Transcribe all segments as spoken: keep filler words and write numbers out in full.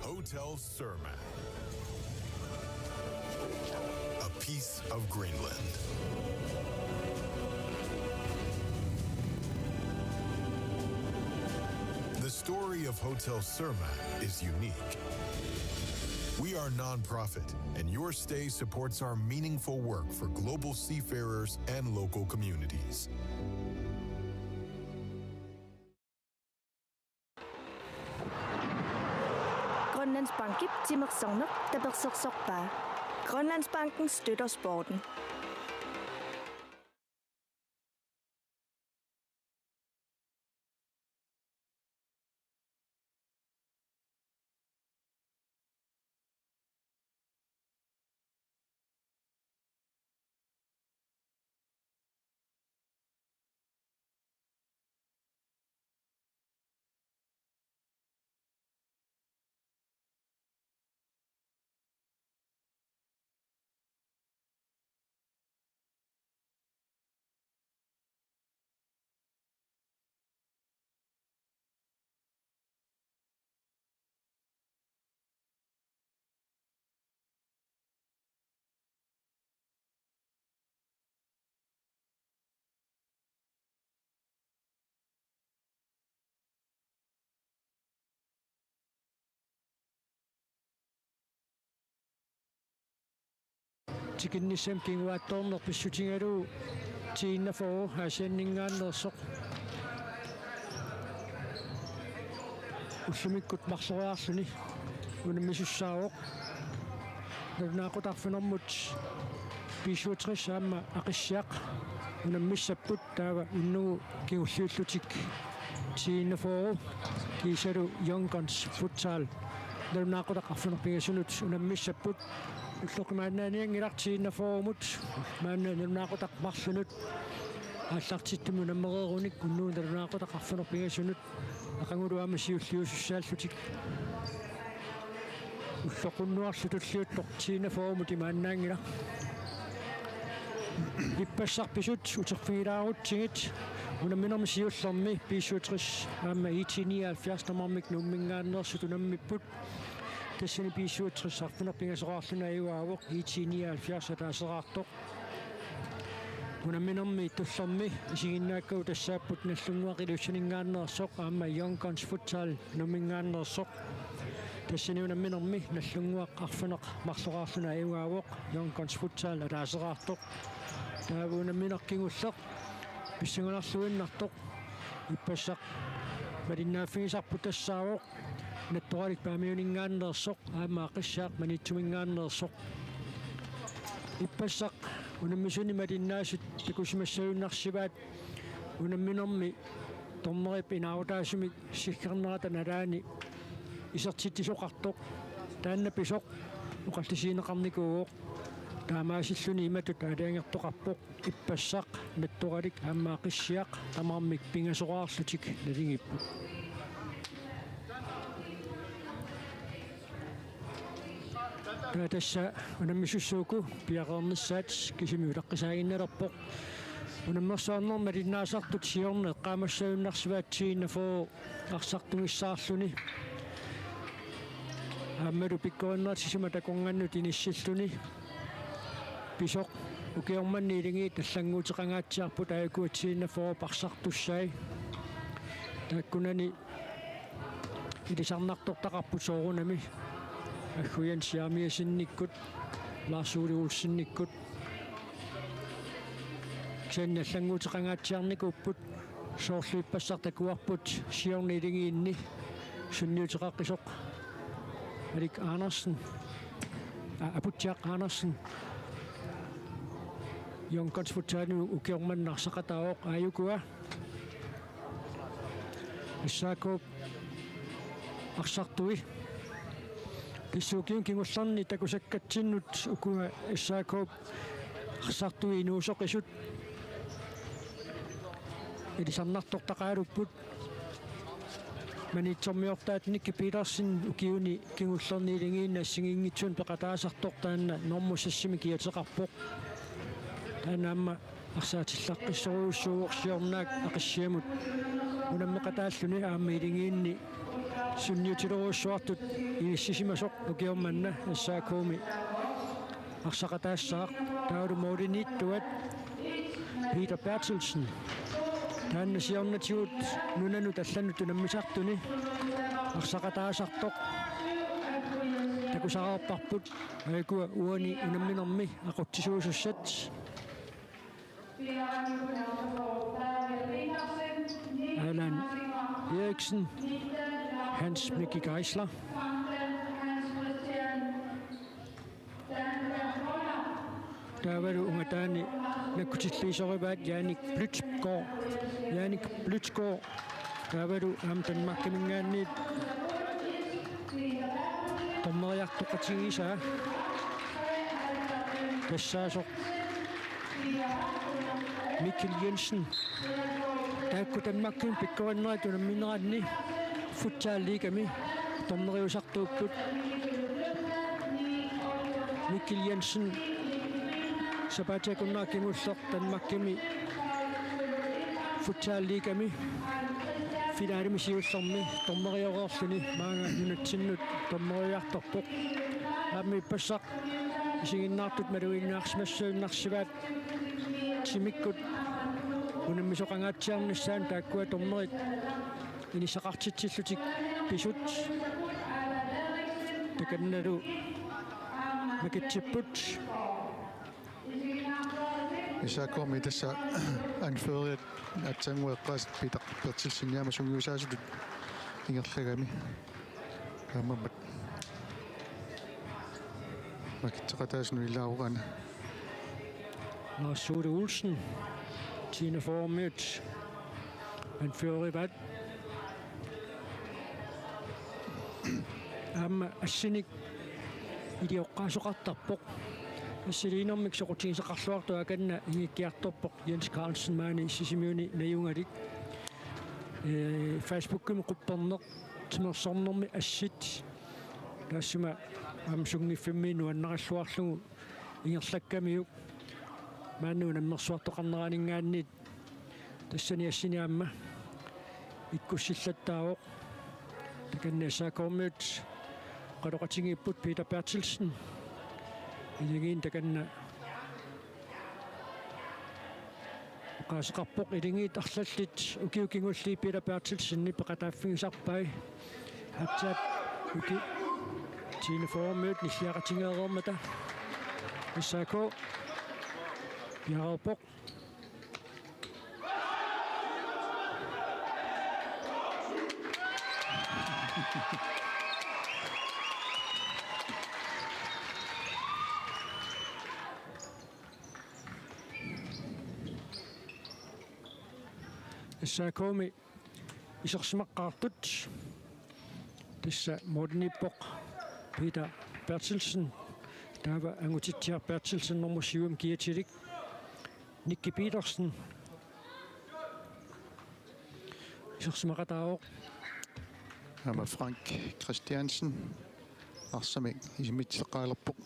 Hotel Zermatt. A piece of Greenland. The story of Hotel Zermatt is unique. We are nonprofit, and your stay supports our meaningful work for global seafarers and local communities. Grønlandsbankip timersorneq tapersersorpaa. Grønlandsbanken støtter sporten. Tikinnissamik kinguaattoorneq pissutigalugu T enogfyrre Aasianninngaanneersoq ullumikkut marloriarluni unammisussaavoq. Nalunaaqutaq arfinermut B syvogtres aamma Aqissiaq unammissapput, taava unnugu kingulliullutik T enogfyrre kiisalu Young Guns Futsal nalunaaqutaq arfineq-pingasunut unammissapput. Ulloqimmaannaanianngilaq T enogfyrremut maanna nalunaaqutaq marlunut aallartittumut unammereerunik unnugu nalunaaqutaq arfineq-pingasunut aqagulu aamma siulliusussaallutik. Ulloqunnuarlu tulliullugu T enogfyrremut imaannaanngilaq. Ippassaq pisut uterfigilaarutsigit unamminermi siullermi B syvogtres aamma IT nioghalvfjerds tamarmik Nuumminngaanneersut unammipput. Tassani B syvogtres arfineq-pingasoraarluni ajugaavoq, IT nioghalvfjerds ataaseraartoq. Unamminermi tullermi isiginnaakkagut tassaapput Nagdlúnguaq Ilulissaninngaanneersoq aamma Young Guns Futsal Nuumminngaanneersoq. Tassani unamminermi Nagdlúnguaq arfineq-marloraarluni ajugaavoq, Young Guns Futsal ataaseraartoq. Taava unammineq kingulleq pissanganarluinnartoq ippassaq malinnaaffigisarput tassaavoq Nattoralik Paamiuninngaanneersoq aamma Aqissiaq Maniitsuminngaanneersoq. Ippassaq unammisuni malinnaasut takusimassagunarsivaat unamminermi dommerip inaarutaasumik sikkernerata nalaani isertitsisoqartoq. Taanna pisoq oqallisigineqarnikuuvoq. Taamaasilluni imatut aalajangertoqarpoq: ippassaq Nattoralik aamma Aqissiaq tamarmik pingasoraarlutik naligiipput. Taava tassa unammisussaat uku piareernissaat kisimik utaqqisaaginnalerpoq. Unammersuarnermi malinnaasartut siorna eqqaamassagunarsivaat T enogfyrre arsartugissaarluni aammalu pikkorinnerata sisima takornannut inissilluni. Pisoq ukioq manna iligiit allannguuteqangaatsiarput aajuku T enogfyrre arsartussai. Taakkunani ilisarnartortaqarput soorunami Agguyan Jeremiassenikkut, Lars Ole Olsenikkut. Kisianni allannguuteqangaatsiarnikuupput, soorlu ippassaq takuarput siorna iligiinni sunniuteqaqisoq Alik Andersen, a, Aputsiaq Andersen. Young Guns Futsalimut ukioq manna arsaqataavoq aajukua. S A K-p arsartui. Tassa ukiuni kingullerni takusakkatsinnut ukua S A K-p arsartui inuusoqisut ilisarnartortaqaalupput. Maniitsormiortaat Nicky Petersen ukiuni kingullerni iligiinni assigiinngitsunik peqataasartoq taanna normu seksimi kiateqarpoq. Taanna aamma arsaatillaqqissorujussuuvoq siornaak Aqissiamut unammeqataalluni aamma iligiinni sunniutilerujussuartut inissisimasoq ukioq manna S A K-mi arsaqataassaaq. Taavalu målimiittuat Peter Berthelsen. Taanna siornatigut nunanut allanut unammisartuni arsaqataasartoq takusaqarparput, aajuku uani unamminermi aqutsisuusussat. Allan Eriksen, Hans Mikki Geisler. Taavalu ungataani nakkutilliisorivaat Jannik Blytgaard. Jannik Blytgaard. Taavalu aamma Danmarkiminngaanniit dommeriartoqatigisaa tassaasoq Mikkel Jensen. Taakku Danmarkimi pikkorinnerat unammineranni futsalliigami dommeriusartuupput. Mikkel Jensen sapaatip-akunnera kingulleq Danmarkimi futsalliigami finalemi siullermi dommerioreerluni maanga nunatsinnut dommeriartorpoq. Aamma ippassaq isiginnaartut malugiinnarsimassuinnarsivaat timikkut unammisoqangaatsiarnissaanut taakkua dommerit inissaqartitsillutik pisut takannalu makitsipput. S A K-mi tassa anføreriat aatsaannguaq eqqaasat Peter Berthelsen aamma sungiusaasutut ingerlagami. Taamaammat makitseqataasunut ilaavoq aana. Lars Ole Olsen, T-41-miut anførerivaat. Aamma assinik ilioqqaasoqartarpoq. Assiliinermik soqutigisaqarluartoq akanna ingikkiartorpoq Jens Carlsen maani Sisimiuni najugalik. Ee, Facebookimi qupperneq timersornermi assit. Taassuma aamma sunngiffimmi nuannarilluarlugu ingerlakkamiuk. Maani unammersuartoqarneraninngaanniit tassani assini aamma ikkussillattaavoq. Takanna S A K-miut oqaloqatigiipput Peter Berthelsen. Iligiinni takanna oqaaseqarpoq, iligiit arlallit ukiut kingulliit Peter Berthelsenip peqataaffigisarpai. Aatsaat ukiut T-41-miut nilliaqatigeereermata S A K piareerpoq. S A K-mi isersimaqqaartut. Tassa målimiippoq Peter Berthelsen. Taava Angutitsiaq Berthelsen nummer syvimi kiatilik. Nicky Petersen. Isersimaqataavoq. Aamma Frank Christiansen. Arsamik isimmitseqqaalerpoq.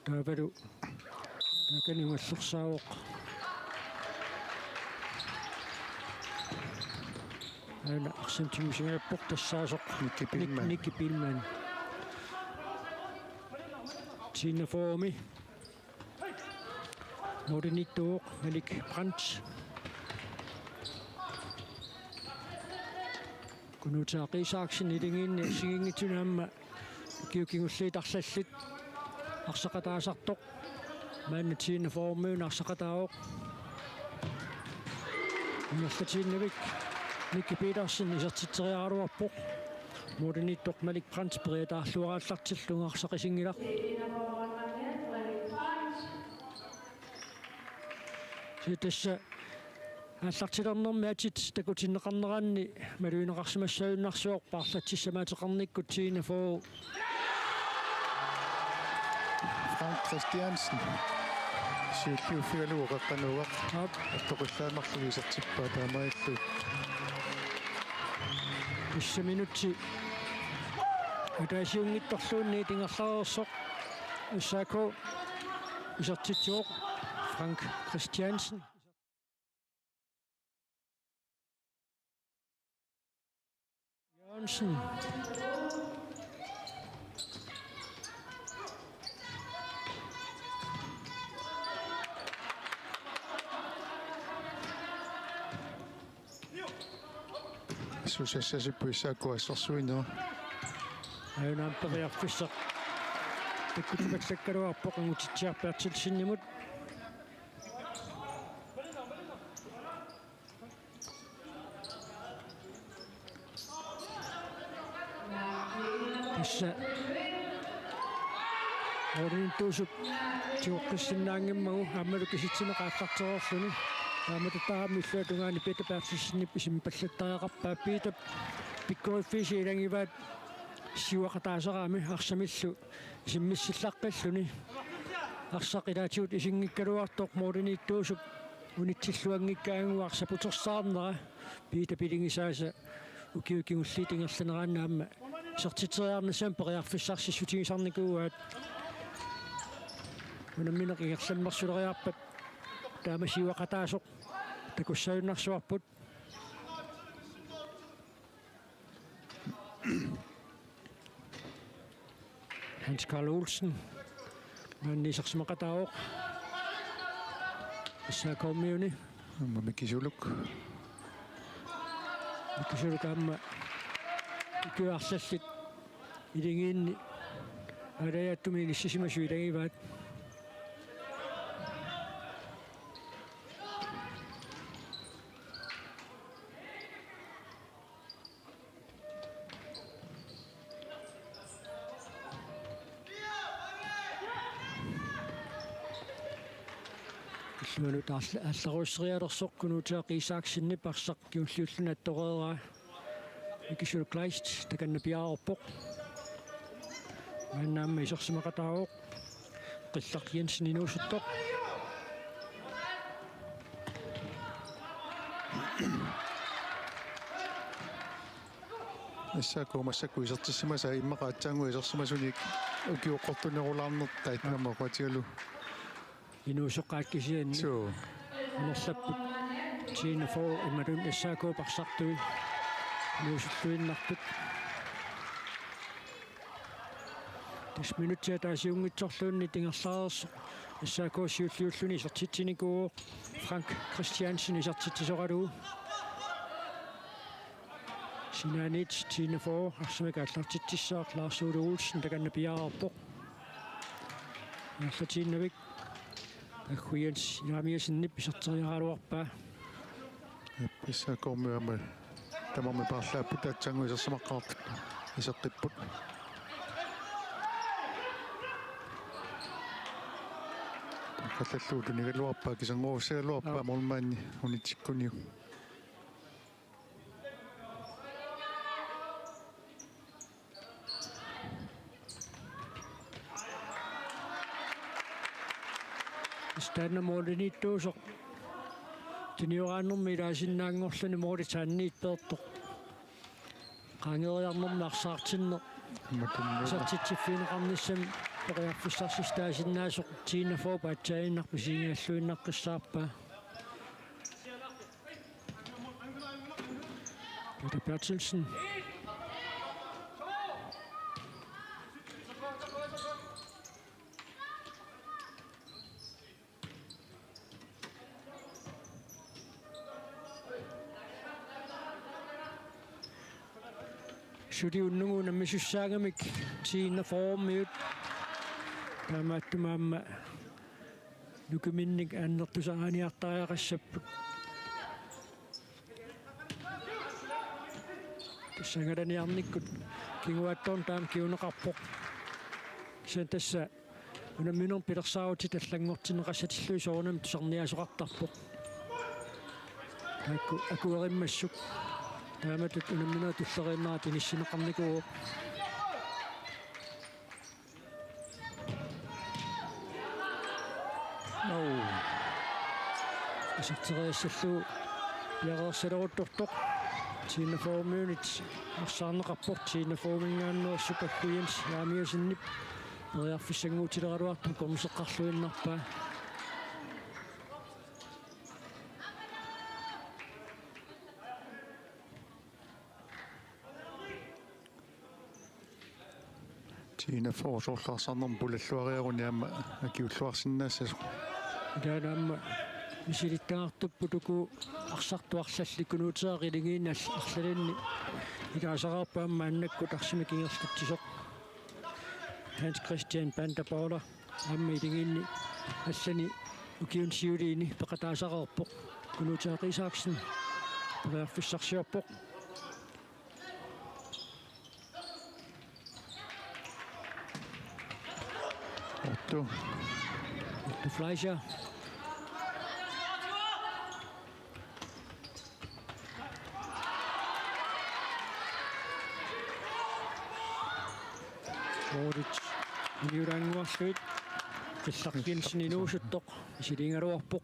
Taavalu taakani ungallersaavoq. Aana arsamik tigusigaappoq tassaasoq Nicky Biilmann. Nick-, Nicky Biilmann. T-41-mi målimiittuuvoq Malik Brandt. Kunuutaaq Isaksen iligiinni assigiinngitsunik aamma ukiut kingulliit arlallit arsaqataasartoq. Maanna T-41-miuna arsaqataavoq. Ingerlatiinnavik Nicky Petersen isertitseriaraluarpoq. Målimiittoq Malik Brandt periataarluaraallartillugu arsaqisinngilaq. Tassa aallartilernermi atit takutinneqarneranni malugineqarsimassagunnarsivoq paarlatsissamaateqarnikkut T-41. Frank Christiansen. Siulliuffigalugu qeqqanuugaq. Aap. Attoqillaammarlugu isertippaa taamaalillugu. Tassa minutsi ataasiunngitsorluunniit ingerlareersoq. S A K isertitsivoq Frank Christiansen. Jørgensen. Susassasippu S A K assersuinera. Aajuna aamma periarfissaq takkutipallakkaluarpoq Angutitsiaq Berthelsenimut. Tassa Morten Tuusup tigoqqissinnaanngimmagu aammalu kisitsineq aallartereerluni. Taamatut aamma illuatungaani Peter Berthelsenip isimmipallattariaqarpaa. Peter pikkoriffiisa ilagivaat siuaqataasarami arsamillu isimmissillaqqilluni. Arsaq ilaatigut isinngikkaluartoq Morten Tuusup unitsilluanngikkaanguaq saputersaarnera Peter pilingisaasa ukiut kingulliit ingerlaneraanni aamma isertitseriarnissamut periarfissarsissutigisarnikuuaat. Unammineq ingerlammersuleriarpat taama siuaqataasoq takussaajunnaarsuarput. Hans Karl Olsen. Maanna isersimaqataavoq S A K-miuni. Aamma Miki Suluk. Miki Suluk aamma ukiut arlallit iligiinni aalajaattumik inissisimasut ilagivaat. Illuanut aalla-, aallaruserialersoq Kunuuteaq Isaksenip arsaq kingulliulluni attoreeraa. Miki Suluk Kleist takanna piareerpoq. Maanna aamma isersimaqataavoq. Qillaq Jensen inuusuttoq. S A K massakkut isertissimasaa immaqa aatsaannguaq isersimasunik ukioqqortunerulaarnertai aamma oqaatigalugu. Inuusoqqaat kisianni. Suu. Amerlapput T enogfyrre imaluunniit S A K-p arsartui inuusulluinnartut. Tassa minutsit ataasiunngitsorluunniit ingerlareersoq S A K siulliulluni isertitsinikuuvoq Frank Christiansen isertitsisoralugu. Sinaaniit T enogfyrre arsamik aallartitsissaaq Lars Ole Olsen takanna piareerpoq. Ingerlatiinnavik Aggu Jens Jeremiassenip iserteriaraluarpaa. S A K-mi aamma tamarmik paarlaapput aatsaannguaq isersimaqqaartut iseqqipput. Qallallugu tunigaluarpaa, kisanngorussagaluarpaa. Aap. Målmandi unitsikkuniuk. Taanna målimiittuusoq tunioraannermi ilaasinnaanngorluni måli taanniit peertoq. Qaangeeriarnermi arsaartinneq. Aamma tunniu-, isertitsiffigineqarnissamut periarfissarsiortaasinnaasut T enogfyrre paatsaaginnaq misigigalluinnaqqissaarpaa. Peter Berthelsen. Suli unnugu unammisussaagami T enogfyrre-miut. Taamaattumik aamma nukiminnik annertusarniartariaqassapput. Tassa angalaniarnikkut kinguaattoorneq taama kinguneqarpoq. Kisianni tassa unamminermi pilersaarutit allanngortinneqassatillugit soorunami tusarniaasoqartarpoq. Taakku akuerimmassuk taamatut unamminerit tulleriinnarat inissinneqarnikuuvoq. Au. Iserteriassallugu piareersaleruttortoq. T-41-miunit arsaarneqarpoq, T-41-minngaanneersoq Pakku Jens Jeremiassenip periarfissannguutileraluartumik cornerseqqarluinnarpaa. T-41 soorlu arsaarnermut pulalluariaruni aamma akiulluarsinnaassasoq. Ilaana aamma misilittagartupput uku arsartut arlallit Kunuuteeraq Iligiinnaq arlalinni ilaasaqarpoq, aamma maannakkut arsamik ingerlatsisoq Hans Christian Panda Paula aamma Iligiinnaq allani ukiuni siuliini peqataasaqarpoq. Kunuuteeraq Isaksen periarfissarsiorpoq. Otto. Otto Fleischer. Moritz. Niulanguarluit. Killaq Jensen inuusuttoq. Misiligaluarpoq.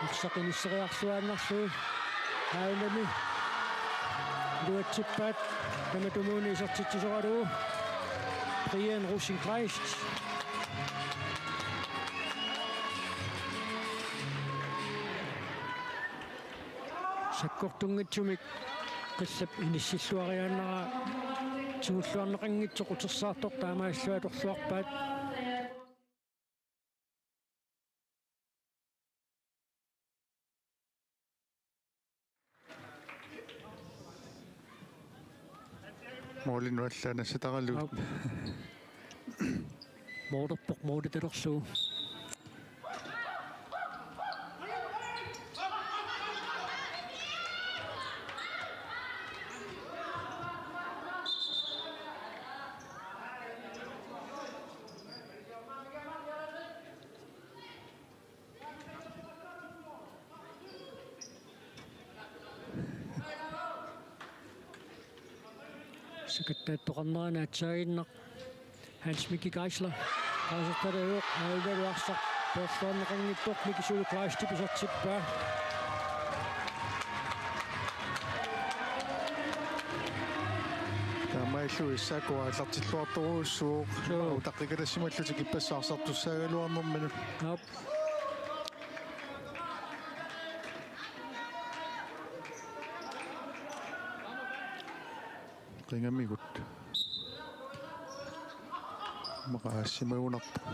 Arsaq inisseriarluaannarlugu. Aajunami iluatsippaat, tamatumuuna isertitsisoralugu Brian Rosenkleist. Sakkortunngitsumik qillap inissilluariaannaraa tigulluarneqanngitsoq utersaartoq taamaalilluni atorluarpaat. Målinnut allaat nassataralugu. Aap. Målerpoq målitalerlugu. Sakattaattoqarnerani aatsaaginnaq Hans Miki Geisler. Qaasertalaavoq, aajuna arsaq peerluarneqanngitsoq, Miki Suli Kleistip isertippaa. Taamaalilluni S A K aallartilluartorujussuuvoq. Joo. Utaqqikalassimallutik ippassaq arsartussaagaluarnerminut. Aap. Qingamigut. Maqaasimagunarpoq.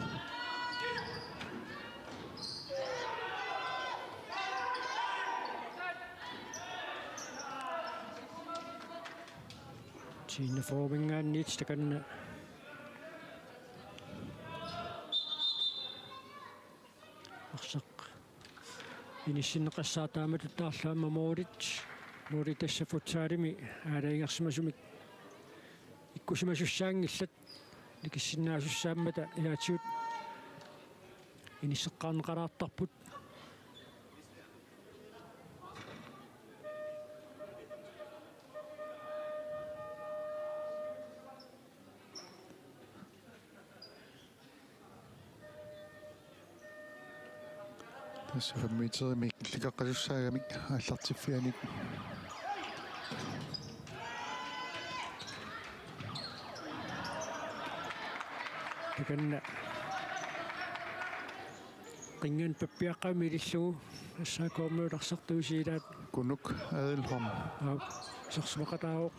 T-41-minngaanniit takanna. Arsaq inissinneqassaaq, taamatut taarlu aamma målit. Målit tassa futsalimi aalajangersimasumik ikkussimasussaanngillat. Nikissinnaasussaammat ilaatigut inisseqqaarneqalaartarput. Tassa fem meterimik illikkaqasussaagamik aallartiffianik. Takanna qinngan pappiaqqami ilillugu S A K-miut arsartuusiilaat. Kunuk Adelholm. Aap, sarsumaqataavoq.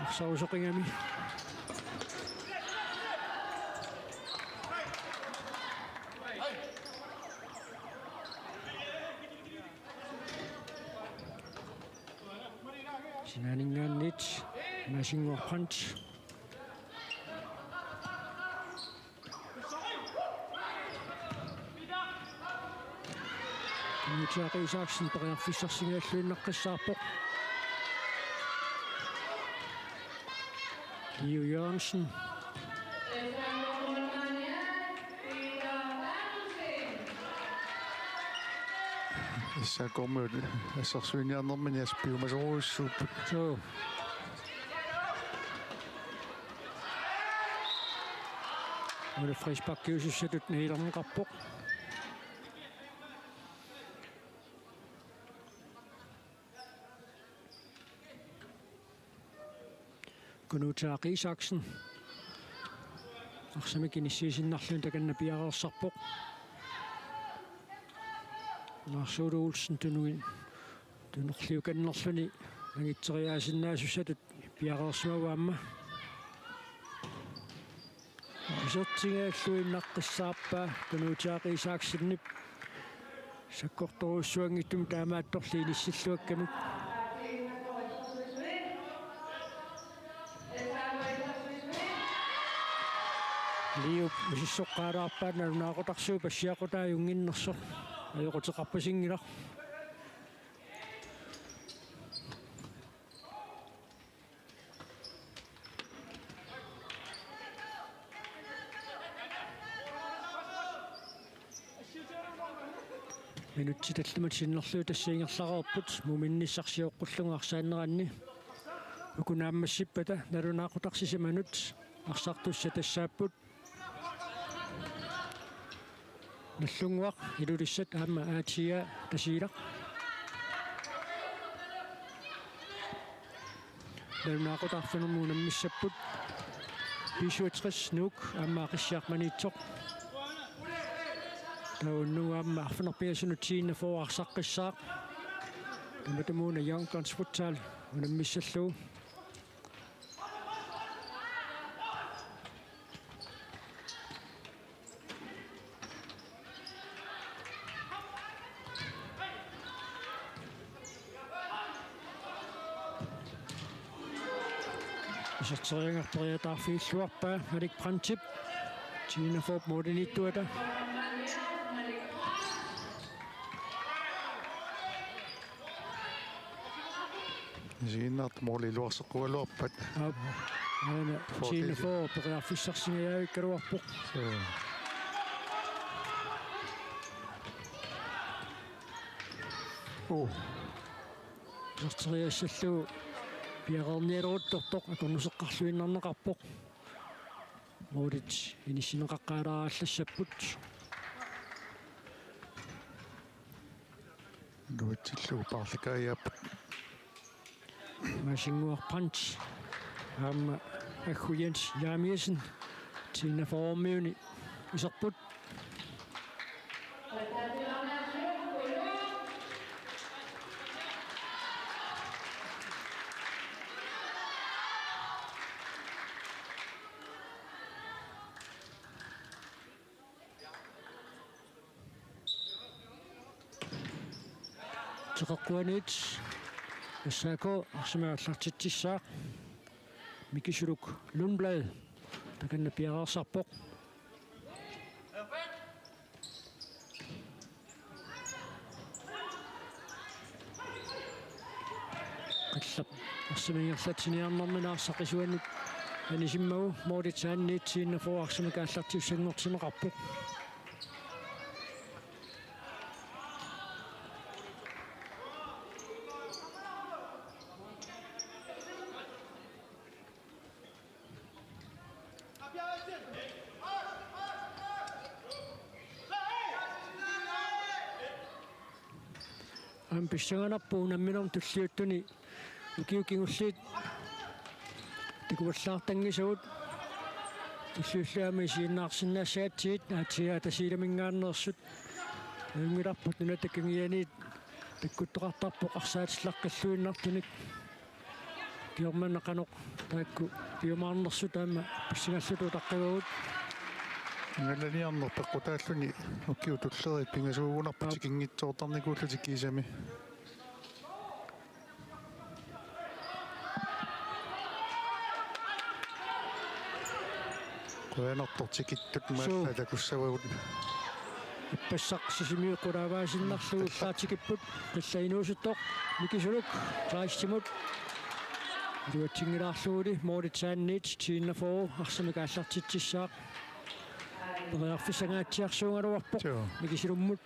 Arsaq usoqigami. Sinaaninngaanniit Masinngorpant. Nuutiaq Isaksen periarfissarsigalluinnartussaavoq. Liu Jørgensen. S A K-miut assersuiniarnermini assut piumasorujussuupput. Suu. Una frisparkiusussatut niilerneqarpoq. Kunuutaaq Isaksen. Arsamik inissiisinnarluni takanna piareersarpoq. Lars Ole Olsen tunui-, tunorliukannerluni angitseriaasinnaasussatut piareersimavoq aamma. Isertigalluinnaqqissaarpaa Kunuutaaq Isaksenip sakkortorujussuanngitsumik taamaattorli inissilluakkamik. Liup misissoqqaalaarpaa nalunaaqutaq passiaqutaajunnginnersoq. Ajoquteqarpasinngilaq. Minutsit tallimat sinnerlugit tassa ingerlareerput, muminnissaq sioqqullugu arsaanneranni. Uku naammassippata nalunaaqutaq sisamanut arsartussat tassaapput. Nagdlunguaq Ilulissat aamma A T A Tasiilaq. Nalunaaqutaq arfineq-marlunut unammissapput. B syvogtres Nuuk aamma Aqissiaq Maniitsoq. Taava unnugu aamma arfineq-pingasunut T enogfyrre arsaqqissaaq. Tamatumuuna Young Guns Futsal unammissallugu. Iserteriagarperiataarfigilluarpaa Malik Brandtip. T enogfyrre målimiittuata. Isiginnaartut måli iluarseqqugaluarpat. Aap. Aana T enogfyrre periarfissarsingajavikkaluarpoq. Joo. Uh. Iserteriassallugu piareernialeruttortoq akornuseqqarluinnarneqarpoq. Målit inissinneqaqqaalaarallassapput. Iluatsillugu paarlakaajapput. Maasinnguaq Brandt aamma Aggu Jens Jeremiassen T enogfyrre-miuni iserput. Teqeqquaniit S A K arsamik aallartitsissaaq. Mikisuluk Lundblad takanna piareersarpoq. Qillap arsamik ingerlatsiniarnermini arsaq isuanut anisimmagu målits annit T enogfyrre arsamik aallartissanngortinneqarpoq. Aamma pissanganarpoq unamminermi tulliuttuni ukiut kingulliit takuallaartanngisagut. Tulliullugu aamma isiginnaarsinnaassagatsigit A T A Tasiilaminngaanneersut. Ajunngilarput nunatta kangianiit takkuttoqartarpoq arsaatillaqqilluinnartunik. Kingorna qanoq taakku piumaarnersut aamma pissangallutik utaqqivagut. Nalaniarneq peqqutaalluni ukiut tulleriit pingasuugunarpoq. Aap. Tikinngitsoortarnikuullutik kiisami. Qujanartoq tikittut. Suu. Maanna takussavagut. Ippassaq Sisimiut qulaavaasinnarlugu ullaaq tikipput. Qillat inuusuttoq Mikisuluk Kleistimut iluatsinngilaarluguli målits annit T enogfyrre arsamik aallartitsissaaq. Periarfissangaatsiarsuugaluarpoq. Joo. Mikisulummut.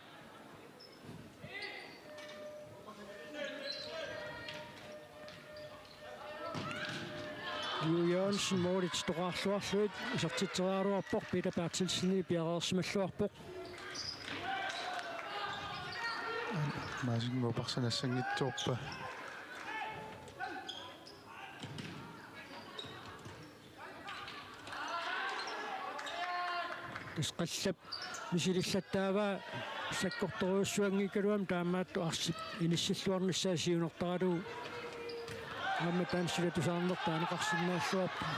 Liu Jørgensen målit toqqaarluarlugit isertitseriaraluarpoq, Peter Berthelsenip piareersimalluarpoq. Maasinnguup arsanassanngitsoorpaa. Tassa qallap misilillattaavaa sakkortorujussuanngikkaluamik, taamaattoq arsip inissilluarnissaa siunertaralugu aamma taanna sulatusaarnertaa aneqarsinnaalluarpoq.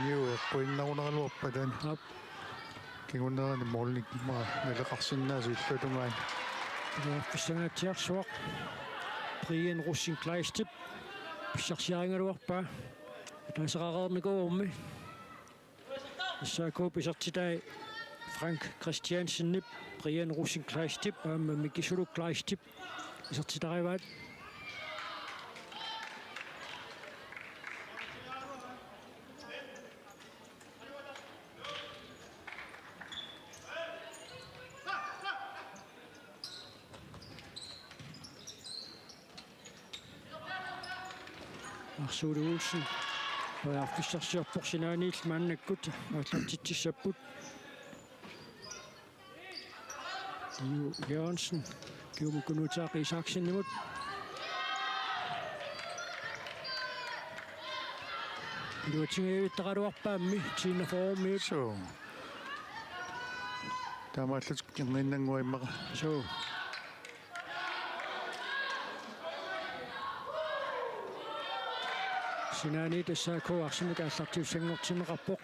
Niu eqquinnarunaraluarpaa taanna. Aap. Kingunerani målinik maa naleqarsinnaasut illuatungaani. Periarfissangaatsiarsuaq Brian Rosing Kleistip pissarsiarigaluarpaa. Taasaqareernikuugami. S A K-p isertitai Frank Christiansenip Brian Rosing Kleistip aamma Mikisulu Kleistip isertitarivaat. Lars Ole Olsen periarfissarsiorpoq sinaaniillu maannakkut aallartitsissapput. Liu Jørgensen, Kiumukkut Nuutsaq Isaksenimut. Iluatsingajuittaraluarpaammi T-41-miut. Suu. Taamaallutik kinninnannguaq immaqa. Suu. Sinaaniit S A K arsamik aallartiussanngortinneqarpoq.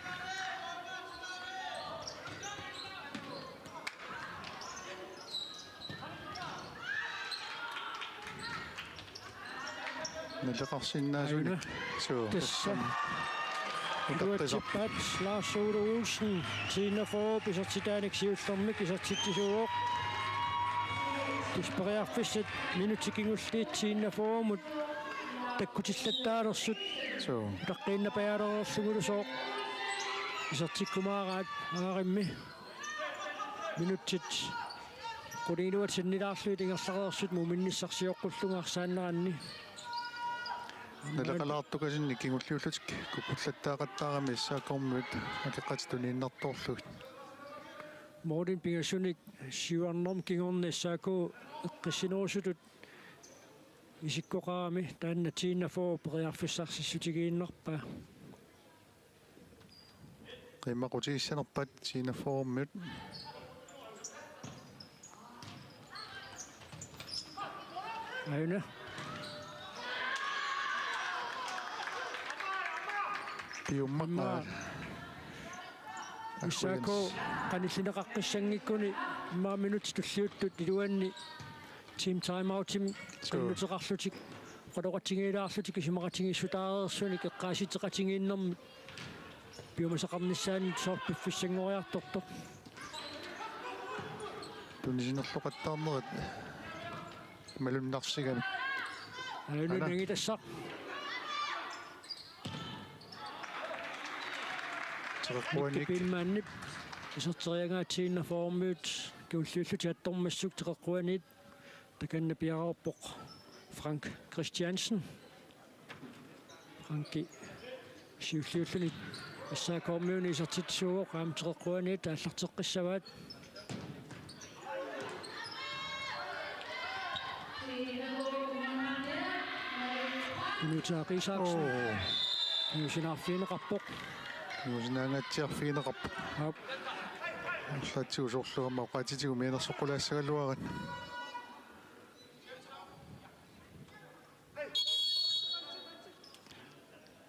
Naleqarsinnaasunik. Aajuna. Suu. Tassa. Utaqqisaq. Iluatsippaat Lars Ole Olsen, T-41-p isertitaanik siullermik isertitsisuuvoq. Tassa periarfissat minutsit kingulliit T-41-mut takkutillattaanersut. Suu. Utaqqiinnarpajaareerlugulu sooq isertikkumaaraat aarimmi. Minutsit qulingiluat sinnilaarlugit ingerlareersut muminnissarsioqqullunga arsaanneranni. Naleqalaartukasinnik kingulliullutik kukkullattaaqattaarami S A K-miut akeqatit tuniinnartoorlugit. Målini pingasunik syvoghalvfems kingorna S A K eqqissinerusutut isikkoqarami taanna T-41 periarfissarsissutigiinnarpaa. Qiimaqutigissanerpaat T-41-miut. Aajuna. Piummaq. Immaqa S A K qanillineqaqqissanngikkuni immaqa minutsit tulliuttut iluanni team timeoutimi qinnuteqarlutik oqaloqatigiilaarlutik isumaqatigiissutaareersunik eqqaasitseqatigiinnermik piumasaqarnissaanut soorlu piffissanngoriartortoq. Tunisinerloqattaarnerat malunnarsigamik. Aajuna. Ana. Nangitassaq. Teqeqquaniit. Mikki Biilmannip iserteriagaa T-41-miut kingulliullutik attormassuk teqeqquaniit. Takanna piareerpoq Frank Christiansen. Franki siulliulluni S A K-miunit isertitsisuuvoq, aamma teqeqquaniit aallarteqqissavaat. Nuutsaq Isaksen. Oo. Nuusinaarfigineqarpoq. Nuusinaangaatsiarfigineqarpoq. Aap. Arlaatigut soorlu aamma oqaatsitigut mianersoqqulaassagaluarat.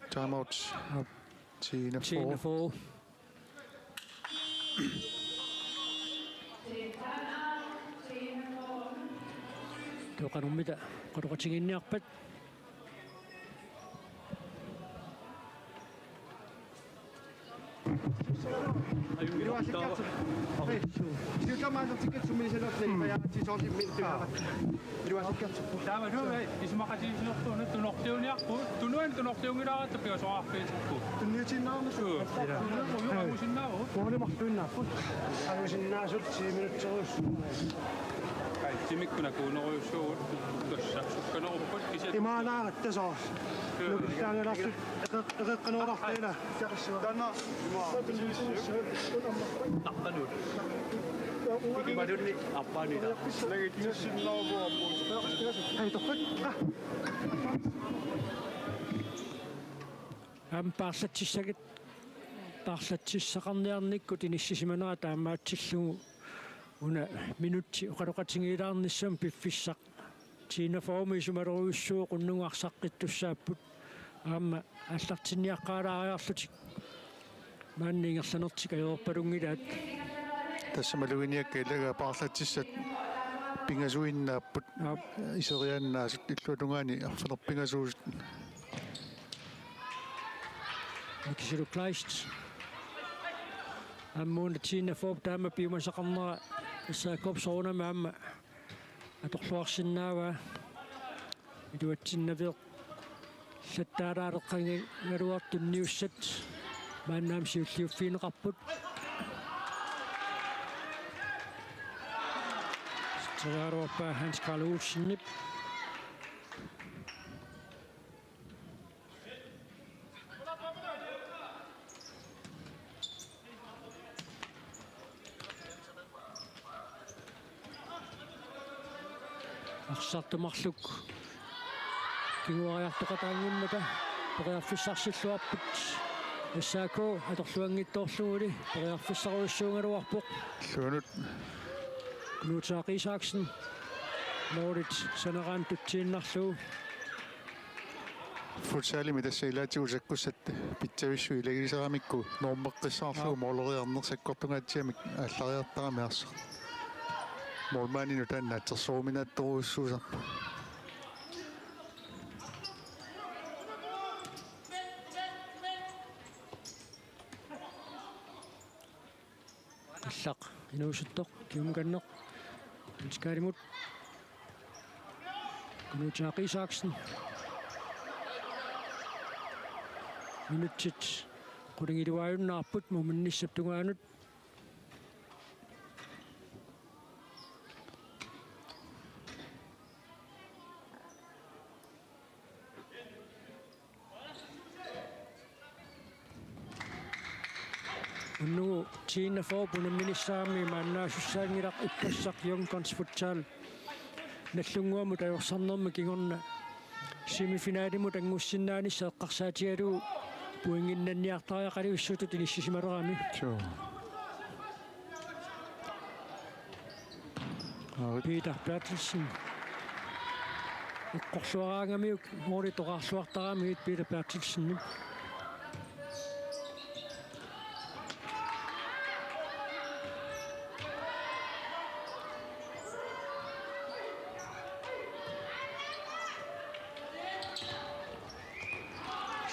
Timeout. Aap. T-41. T-41. Taava qanormita oqaloqatigiinniarpat? Iluasikkaartu. Hej. Siullermik aallartikkat sumiisalerni, mm, pajaatsisoorsimmi qimavat. Iluasikkaartu. Taava nuu isumaqatigiissuserput tunorliuniarput, tunuani tunorliunngilaaratta pingasoqarfiutikku. Tunniutiinnarami. Suu. Ila. Nuu angusinnaavoq. Uani marluinnaapput. Angusinnaasut ti minutserujussuit. Timikkunakuunerujussuugut, tassa sukkanerupput kisianni. Imaannaat tasoq. Nukillaangalarsi eqeqqanuulartila. Taanna. Taqqanuut. Imalunni appaanila. Hej, tokkit. Aamma paarlatsissagit, paarlatsissaqarniarnikkut inissisimanera taamaatsillugu una minutsi oqaloqatigiilaarnissami piffissaq. Tiinafoormi isumalerujussuuvoq unnugu arsaqqittussaapput. Aamma aallartinniaqqaalaariarlutik maanna ingerlanertik ajorpalunngilaat. Tassa maluginiakkat ilagaa paarlatsissat pingasuinnaapput. Aap. Iseriaannaasut illuatungaani arfineq-pingasuusut. Mikisilu Kleist. Aamma una Tiinafoorp taama piumasaqarnera S A K-p soorunami aamma atorluarsinnaavaa. Iluatsinnaveeqqattaalaaleqqagaluartut tunniussat maanna aamma siulliuffigineqarput. Sitseraaruarpaa Hans Karl Olsenip. Arsartumarluk kinguariartoqataanngimmata periarfissarsilluarput. S A K atorluanngitsoorluguli periarfissarujussuugaluarpoq. Illuanut. Knud Thaaq Isaksen. Målit saneraanut tutsiinnarlugu. Futsalimi tassa ilaatigut sakkussat pitsavissut ilagisaramikku normeqqissaarlugu. Aap. Måleriarneq sakkortungaatsiamik aallariartarami arsaq. Målmandinut taanna atsersoruminaattorujussuusarpoq. Allaq inuusuttoq, kiumukanneq. Hans Kalimut. Knud Thaaq Isaksen. Minutsit qulingiluaajunnaarput muminnissap tungaanut. Unnugu Tiinafoorp unamminissaanut maannaasussaanngilaq ippassaq Young Guns Futsal Nagdlunguamut ajorsarnermi kingorna semifinalimut anngussinnaanissaa eqqarsaatigalugu pointinnanniartariaqalissutut inissisimalerami. Suu. Aarit. Peter Berthelsen. Eqqorluaraangamiuk måli toqqarluartaramigit Peter Berthelsen.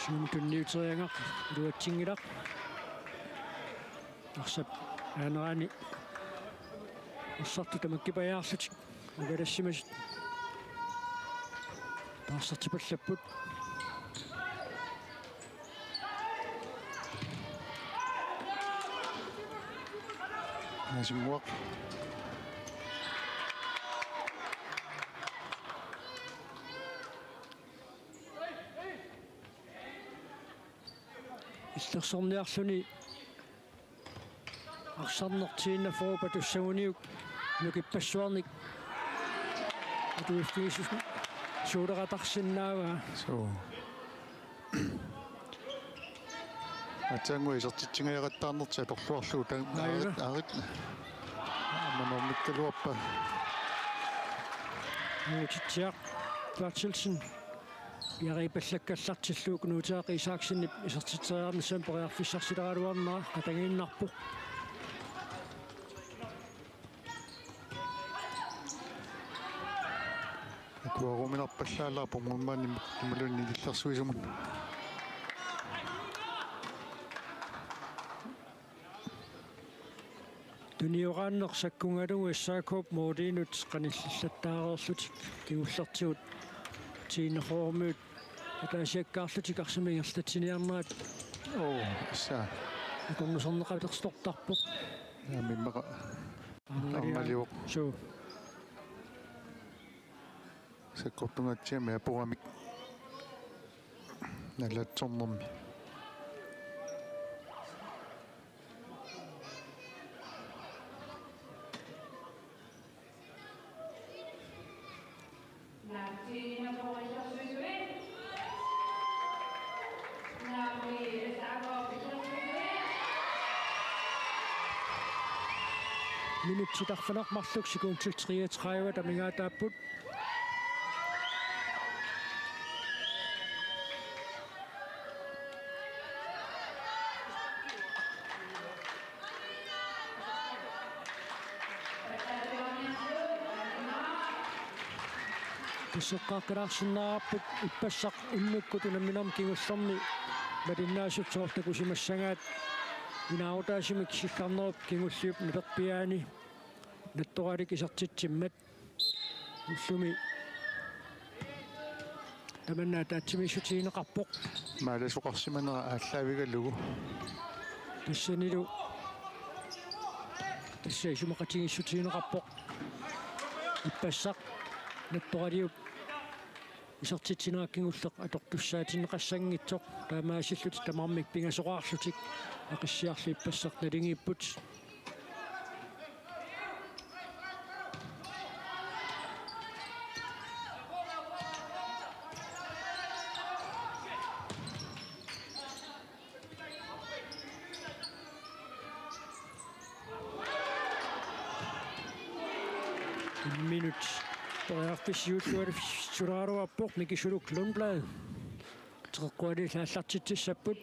Siumut tunniuteriagaq iluatsinngilaq. Arsap aaneraani arsartut tamakkipajaarlutik avalassimasut. Taarsartipallapput. Naasinnguaq. Illersorniarluni arsarneq Tiinafoorp atussaguniuk nukippassuarnik atuiffigisu-, suuleqatarsinnaavaa. Suu. Aatsaannguaq isertitsingajaqattaarnertik atorluarlugu tan-, Aiva. Aarit, aarit. Aamma normikkaluarpaa. Nuutitsiaq Berthelsen. Piareerpallakkallartillugu Knud Thaaq Isaksenip isertitseriarnissami periarfissarsileraluarnera qatanngiinnarpoq. Akuerominarpallaalaarpoq målmandimut imaluunniit illersuisumut. Tunioraanneq sakkugalugu S A K-p målinut qanillillattaareerlutik kingullertigut Tiinafoormiut ataasiakkaarlutik arsamik ingerlatsiniarnerat. Oo, issa. Akornuserneqalersortarpoq. Aamma immaqa. Aamma arnalivoq. Suu. Sakkortungaatsiami apuramik. Nalaatsornermi. Minutsit arfineq-marluk sekundit treogtredive amigaataapput. Tussuqqaqqaarsinnaapput ippassaq immikkut unamminermi kingullermi malinnaasutsoq takusimassagaat inaarutaasumik sikkarnerup kingulliup niperpiaani nattoralik isertitsimmat. Ullumi tamanna ataatsimiissutigineqarpoq. Maalasoqarsimanera aallaavigalugu. Tassanilu tassa isumaqatigiissutigineqarpoq. Ippassaq nattoraliup isertitsineq kingulleq atortussaatinneqassanngitsoq. Taamaasillutik tamarmik pingasoqarlutik Aqissiarlu ippassaq naligiipput. Minut periarfissaq siulliulluni sulaaraluarpoq Miki Suluk Lundblad. Teqeqquani aallartitsissapput.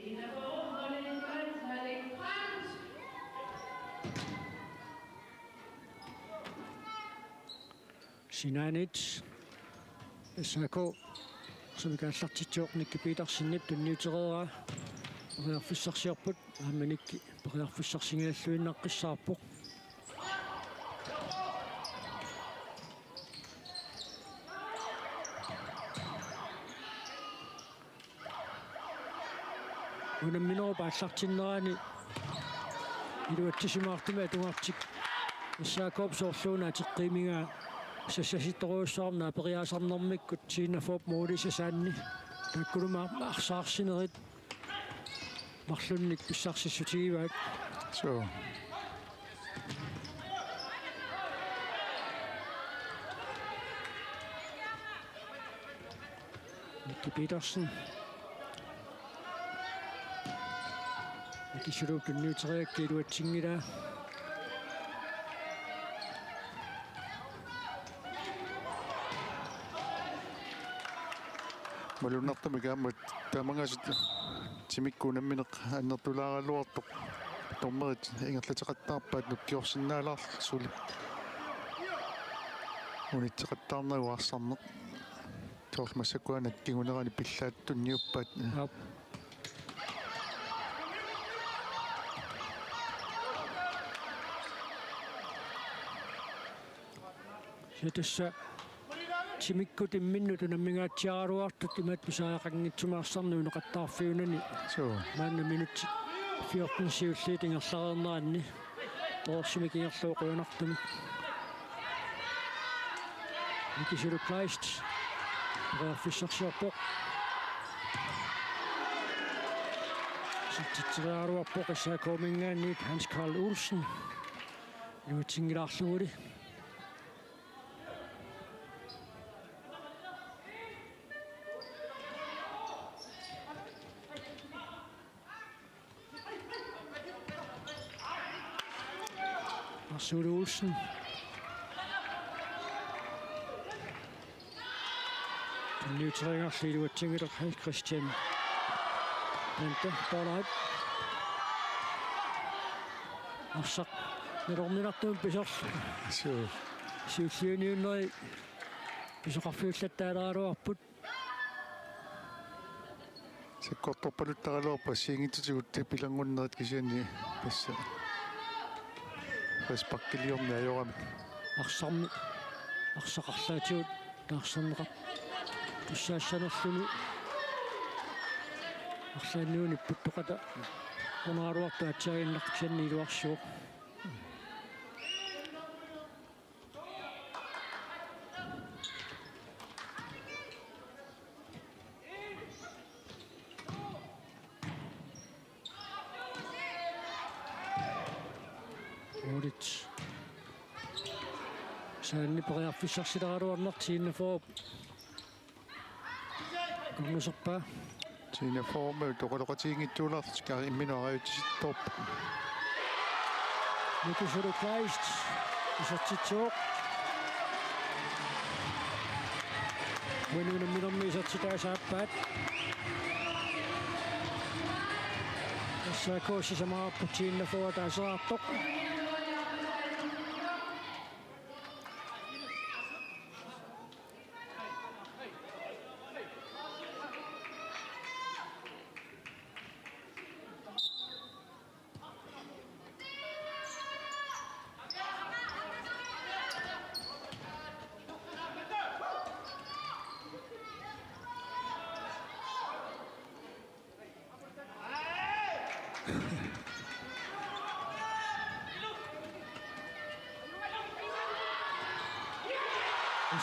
Sinaanit S A K sumik aallartitsivoq Nicky Petersenip tunniutereeraa. Periarfissarsiorput aamma Nicky periarfissarsinngilluinnaqqissaarpoq. Unamminerup aallartinnerani iluatsisimaartumik atugartik S A K-p soorluuna ateqqiimigaa sassasittorujussuarmik naaperiaasarnermikkut Tina Fop Mourisasaanni taakkununnga arsaarsinerit marlunnik pissarsissutigivaat. Suu. Nicky Petersen. Miki Suluk tunniuteriaraa iluatsinngilaa. Malunnartumik aamma tamangaasut timikkut unammineq annertulaaraluartoq. Dommerit ingerlateqattaarpaat nukkiorsinnaalaarlugit suli. Unitseqattaarnagu arsarneq. Soorlu massakkuuna kingunerani pillaat tunniuppaat. Aap. Tassa timikkut imminnut unammingaatsiaraluartut imaat pisariaqanngitsumik arsarneq uneqattaarfiunani. Suu. Maanna minutsit fjorten siulliit ingerlareerneranni. Torersumik ingerlavoq qujanartumik. Miki Suluk Kleist. Periarfissarsiorpoq. Isertitseriaraluarpoq S A K-minngaanniit Hans Karl Olsen. Iluatsinngilaarluguli. Arsulu Olsen. Tunniuteriaraa iluatsinngilaq Hans Christian. Bente Pollard. Arsaq nalorninartumik pisorlu. Suu. Siulliuniunneri pisoqarfiullattaaleraluarput. Sakkortorpaluttaraluarput assigiinngitsutigut pilanngunnerit kisianni tassa frisparkiliorneq ajoramik. Arsarmi, arsaq arlaatigut taarserneqartussaassanerluni. Arlaanniuni puttoqata unaaruartu aatsiaginnaq kisianni iluarsivoq. Anni periarfissarsileraluarneq T enogfyrre. Kunnuserpaa. T enogfyrre-mi oqaloqatiginngitsuulaarlutik imminut arajutsisittoorput. Nikisulu Kleist isertitsivoq. Uani unamminermi isertitaasa aappaat. S A K sisamaarput T enogfyrre taaseraartoq.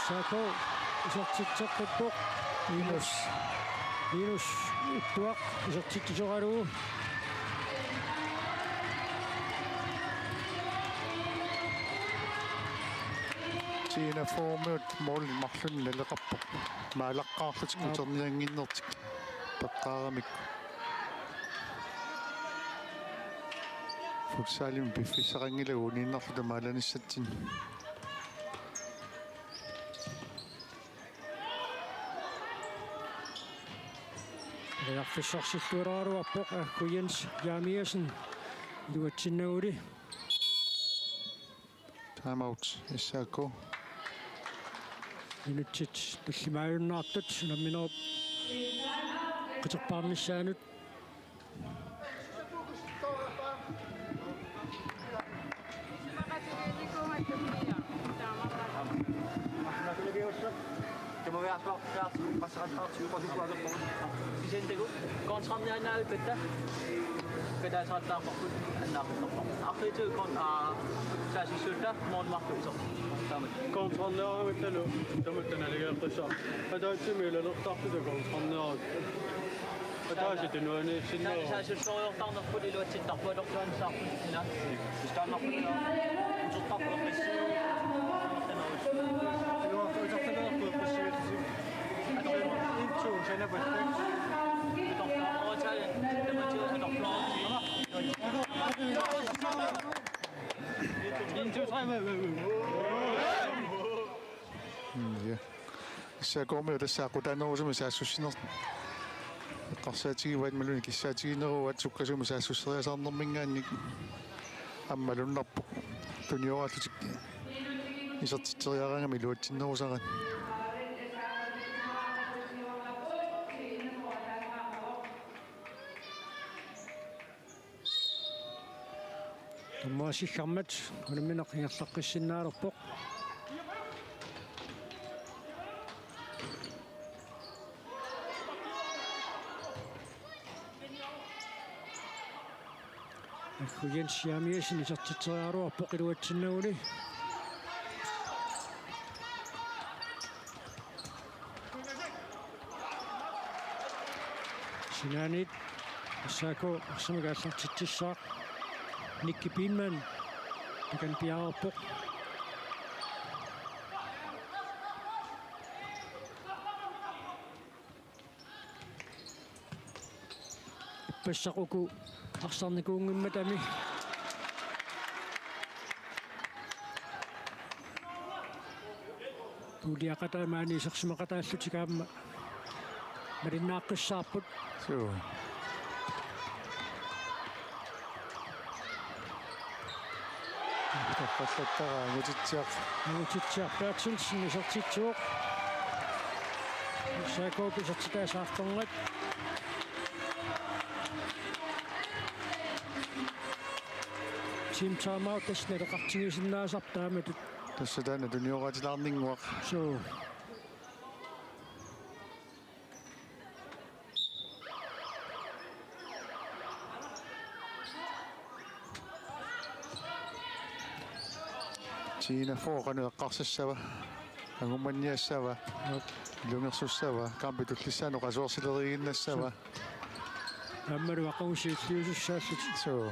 S A K isertitseqqippoq. Minus. Minus Ittuaq isertitsisoralugu. T enogfyrre-miut mål marlunnik naleqarpoq. Maalaqqaarlutik. Aap. Uterniannginnertik peqqaaramik. Futsalimi piffissaqanngilagut uniinnarluta maalanissatsinnut. Periarfissarsilluaraluarpoq, Akku Jens Jeremiassen iluatsinnaguli. Time out, S A K. Minutsit tallimaajunnaartut unamminerup qiterpaarnissaanut. Kontrarniaannaavippatta. Kataaserattaarparput annaaquttorpaa. Arriitsugut kon-, aa, saassussiutta målmandip isoq. Taamak. Kontrarniarumittalu tamatta naligeeqqissaaq. Ataatsimi ilalertartuta kontrarniarutta. Ataaseq tunuaniissinnaavoq. Saassussoriartarnerput iluatsittarput atorluanissaarput ila. Istaannarput ila. Utertarput eqqissi. Iluartut utertalerput eqqissi. Atorluarput. Itsu, sanapatta. Atorluarput. Atorluarput. Atorluarput. En, to, tre. Mm, ja. S A K-miut tassa aqqutaanerusumik saassussineq eqqarsaatigivaat imaluunniit kissaatigineruaat sukkasuumik saassusseriasaarnermiingaanniit aamma malunnarpoq tunioraallutik isertitseriaraangamik iluatsinnerusaraat. Dommerip siggarmat unammineq ingerlaqqissinnaalerpoq. Akku Jens Jeremiassen isertitseriaraluarpoq iluatsinnaguli. Sinaaniit S A K arsamik aallartitsissaaq. Nicky Bienmann takanna piareerpoq. Ippassaq uku arsarnikuunngimmata. Uuliaqataat maani isersimaqataallutik aamma malinnaaqqissaarput. Suu. Tappallattara Angutitsiaq. Angutitsiaq Berthelsen isertitsivoq. S A K-p isertitaasa arfernat. Team timeout tassa naleqartigisinnaasarput taamatut. Tassa taanna tunioratilaarninnguaq. Suu. T enogfyrre qanoq eqqarsassava, angummanniassava, ilungersussava, kampip tullissaanut qasuersileriiginnassava. Aammalu aqagu siulliusussaallutik. Suu.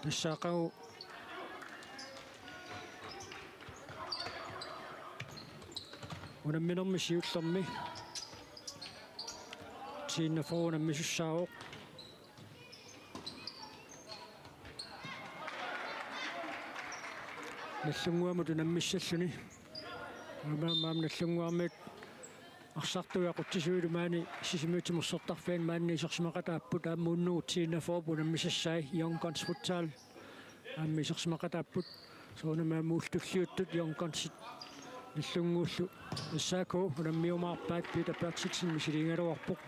Tassa aqagu Unamminermi siullermi T enogfyrre unammisussaavoq. Nagdlúnguamut unammissalluni. Aamma, aamma Nagdlúnguarmiut arsartui aqutsisuilu maani Sisimiut timersortarfiani maani isersimaqataapput, aamma unnugu T enogfyrre unammisassai, Young Guns Futsal. Aamma isersimaqataapput. Soorunami aamma ulluni tulliuttuni Young Gunsit Nagdlúnguullu S A K unammiumaarpaat. Peter Berthelsen misiliigaluarpoq.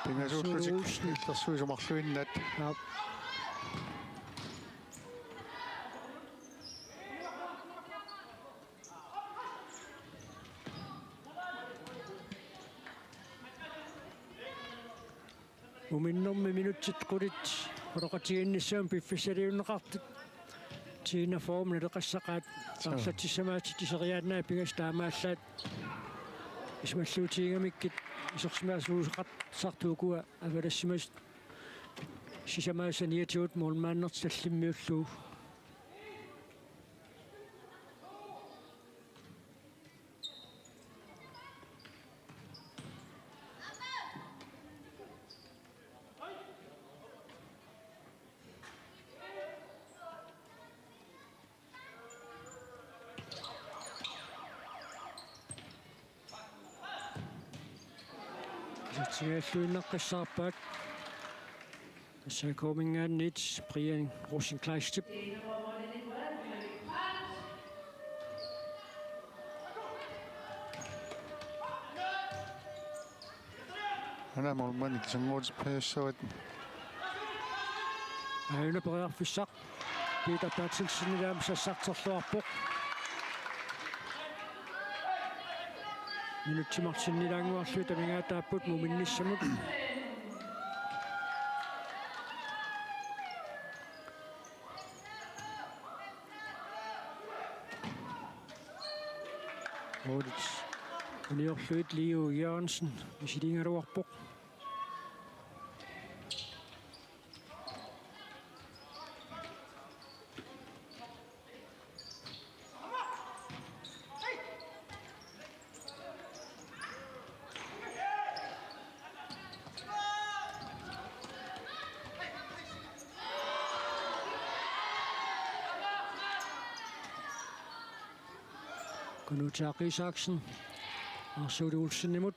Pingasuullutik Suuruussen. Illersuisut marluinnaat. Aap. Muminnermi minutsit qulit oqaloqatigiinnissamut piffissaliunneqartut T enogfyrre naleqassaqaat. Suu. Arlatsissamaatsit iseriaannai pingasut taamaallaat. Isumalluutigigamikkit isersimaasuusaqartartut ukua avalassimasut sisamaat saniatigut målmandertik tallimmiullugu. Isertigalluinnaqqissaarpaat. S A K-minngaanniit Brian Rosenkleistip. Una målmandip sannguutippajassavaat. Aajuna periarfissaq. Peter Berthelsenip aamma sassarterluarpoq. Minutsit marluk sinnilaannguarlugit amigaataapput muminnissamut. Målit uniorlugit Leo Jørgensen misiliigaluarpoq. Kunuutaaq Isaksen. Arsuli Olsenimut.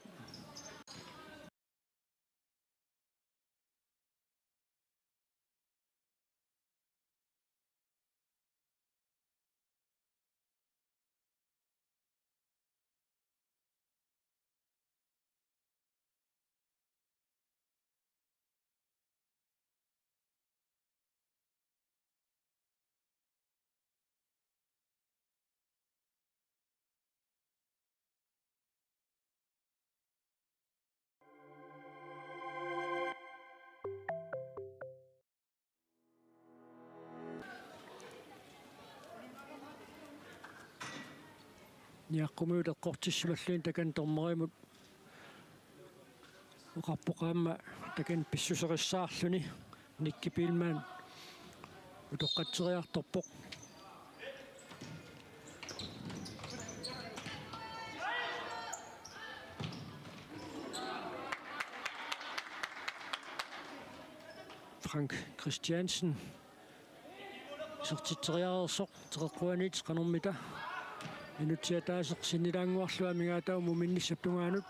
Niaqqumiut eqqortissimallugit takanna dommerimut oqarpoq aamma takanna pissuserissaarluni. Nicky Biilmann utoqqatseriartorpoq. Frank Christiansen isertitseriareersoq teqeqquaniit qanormita. Minutsit ataaseq sinnilaannguarlugu amigaataavoq muminnissap tungaanut.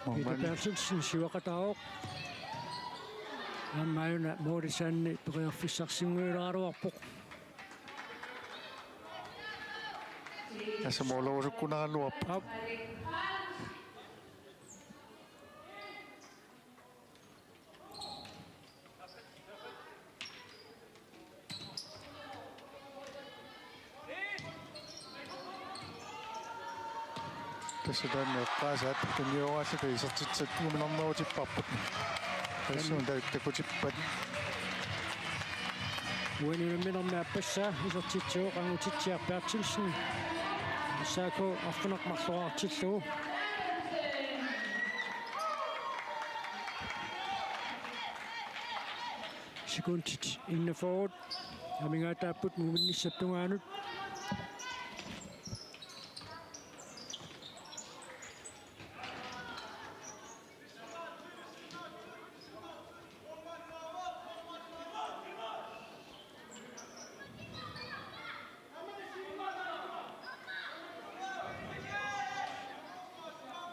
Peter Målmand. Berthelsen siuaqataavoq. Aamma aajuna målip saanni periarfissarsinnguileraluarpoq. Tassa målerusukkut naraluarpoq. Aap. Tassa taanna eqqaasaat tunnioraalluta isertitsat unammerutipparput. Tassuuna ta-, takutippat. Uani unamminermi aappassaa isertitsivoq Angutitsiaq Berthelsen. S A K arfineq-marloraartillugu. Sekundit enogfyrre amigaataapput muminnissap tungaanut.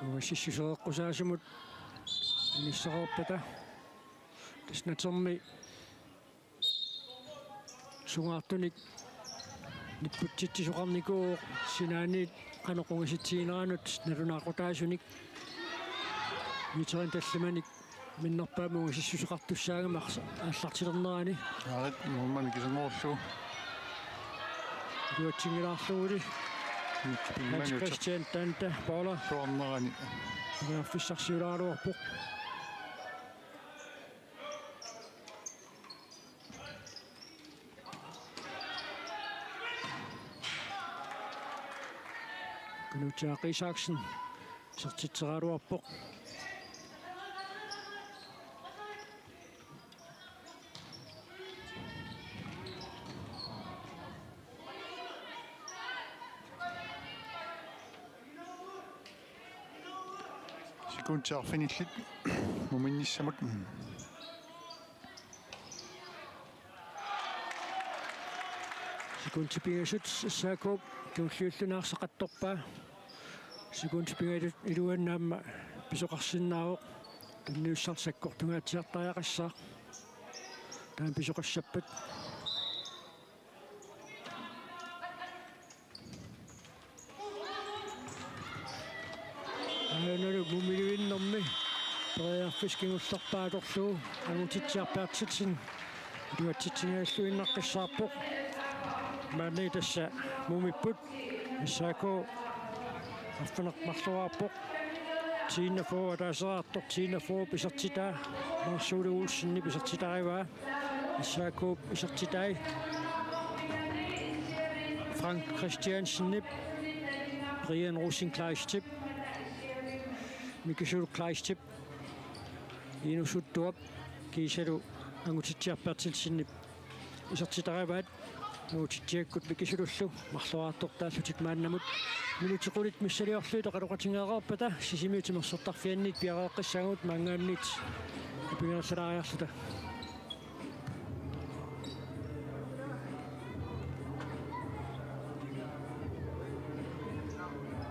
Ungasissusereqqusaasumut inissereerpata. Tassa natermi sungaartunik nipputsitsisoqarnikuuvoq sinaaniit qanoq ungasitsigineranut nalunaaqutaasunik. Meterit tallimanik minnerpaamik ungasissuseqartussaagami ars-, aallartilernerani. Aarit, Muummi mikisunngorlugu. Iluatsinngilaarluguli. Hans Christian Tanta Paula. Tuarnerani. Periarfissarsiulaaraluarpoq. Knut Jaak Isaksen isertitseraluarpoq. Sekundit arfinillit muminnissamut. Sekundit pingasut S A K-p tulliulluni arsaq attorpaa. Sekundit pingasut iluanni aamma pisoqarsinnaavoq. Tunniussaq sakkortungaatsiartariaqassaaq. Taanna pisoqassappat. Aajuna mumiluinnarmi periarfissaq kingullerpaaq atorlugu Angutitsiaq Berthelsen iluatsitsingajalluinnaqqissaarpoq. Maanna tassa mumipput S A K arfineq-marloraarpoq. Tiinna Fogh ataaseraartoq, Tiinna Fogh isertitaa, Lars Ole Olsenip isertitarivaa. S A K-p isertitai Frank Christiansenip, Brian Rosenkleistip, Mikkel Kleistip, Inusuttuap kiisalu Angutitsiaq Berthelsenip isertitarivaat. Angutitsiakkut Mikkel Sølullu marloraartortaallutik maannamut minutsit qulit missiliorlugit oqaloqatigeereerpata Sisimiut timersortarfianniit piareeqqissaagut maanngaanniit ipigaallalaariarluta.